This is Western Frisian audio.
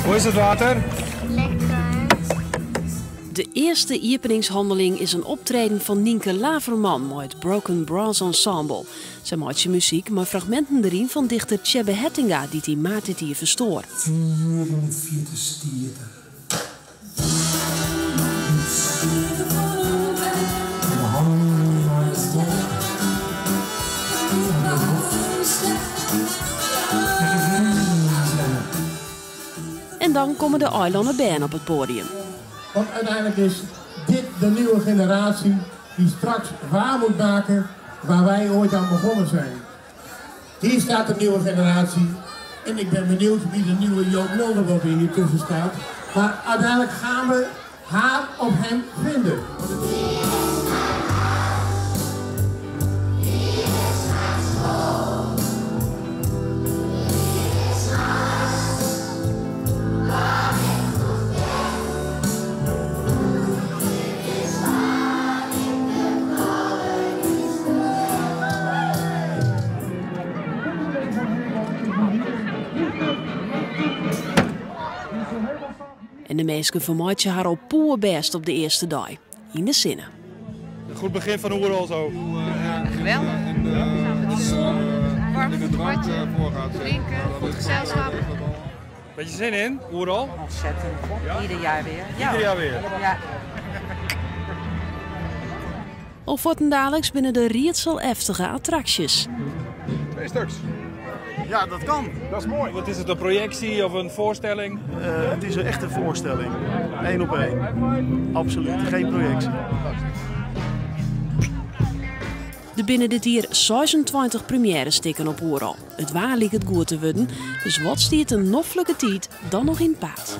Hoe is it water? Lekker. De earste iepeningshanneling is in optreden fan Nynke Laverman mei it Broken Brass Ensemble. Sy meitsje muzyk mei fragminten deryn fan dichter Tsjêbbe Hettinga, dy't yn maart dit jier ferstoar. Fier yn 'e fierte stiet er. Mei de hannen nei it wolkje en de loft en de wyn. En dan komme de eilanner bern op it poadium. Want uiteindelijk is dit de nieuwe generatie die straks waar moet maken waar wij ooit aan begonnen zijn. Hier staat de nieuwe generatie en ik ben benieuwd wie de nieuwe Joop Mulder wordt die hier tussen staat. Maar uiteindelijk gaan we haar of hem vinden. En de minsken fermeitsje har al poerbêst op de earste dei, yn de sinne. Een goed begin van Oerol zo. Geweldig. De zon, warm voor het badje, drinken, goed gezelschap. Beetje zin in, Oerol? Ontzettend. Ieder jaar weer. Ja. Ieder jaar weer. Ja. Al fuortendaliks binne der riedseleftige attraksjes. Twee stuks. Ja, dat kan. Dat is mooi. Wat is het, een projectie of een voorstelling? Het is een echte voorstelling. 1 op 1. Absoluut, geen projectie. Der binne dit jier 26 premiêrestikken op Oerol. It waar liket goed te wurden, dus wat stiet in noflike tiid dan noch yn 't paad?